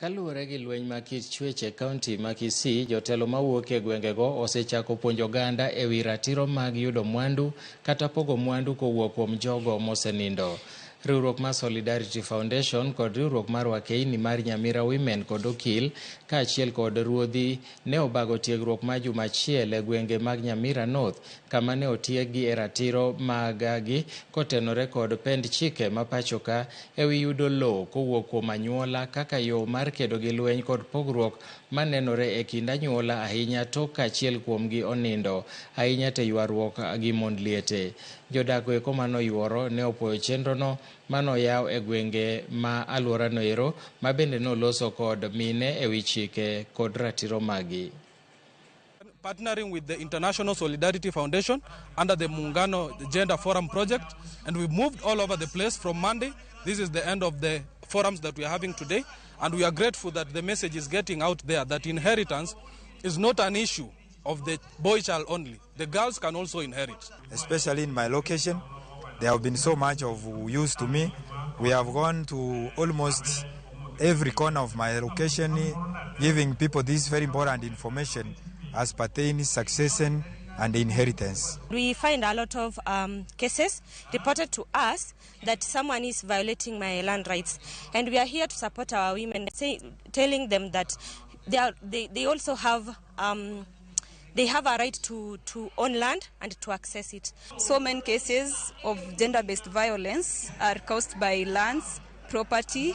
Kaluwore gi lweny ma kit chwech e kaunti ma Kisii, jotelo mawuok e gwengego osechako puonjo oganda e wi ratiro mag yudo mwandu kata pogo mwandu kowuok kuom jogo mosenindo. Riwruok mar Solidarity Foundation kod riwruok mar Wakeini mar Nyamira Women kod Okil kaachiel kod ruodhi ne obago tiegruok ma juma achiel e gwenge mag Nyamira North kama ne otieggi e ratiro mag gi kotenore kod pend chike ma pachoka e wi yudo lowo kowuok kuom anyuola kaka yo mar kedo gi lweny kod pogruok manenore e kind anyuola ahinya tok ka achiel kuomgi onindo ahinya to e ywaruok gi mond liete. Jodak eko manoyuoro ne opuoyo chenrono manoyaw e gwenge ma aluorano ero ma bende noloso kod mine e wi chike kod ratiro maggi. Partnering with the International Solidarity Foundation under the Muungano Gender Forum project, and we've moved all over the place from Monday. This is the end of the forums that we are having today, and we are grateful that the message is getting out there that inheritance is not an issue of the boy child only. The girls can also inherit. Especially in my location, there have been so much of use to me. We have gone to almost every corner of my location, giving people this very important information as pertains succession and inheritance. We find a lot of cases reported to us that someone is violating my land rights, and we are here to support our women, telling them that they also have they have a right to own land and to access it. So many cases of gender-based violence are caused by lands, property,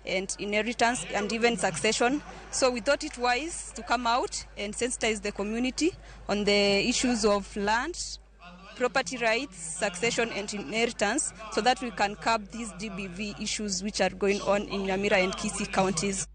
and inheritance, and even succession. So we thought it wise to come out and sensitize the community on the issues of land, property rights, succession, and inheritance, so that we can curb these GBV issues which are going on in Nyamira and Kisii counties.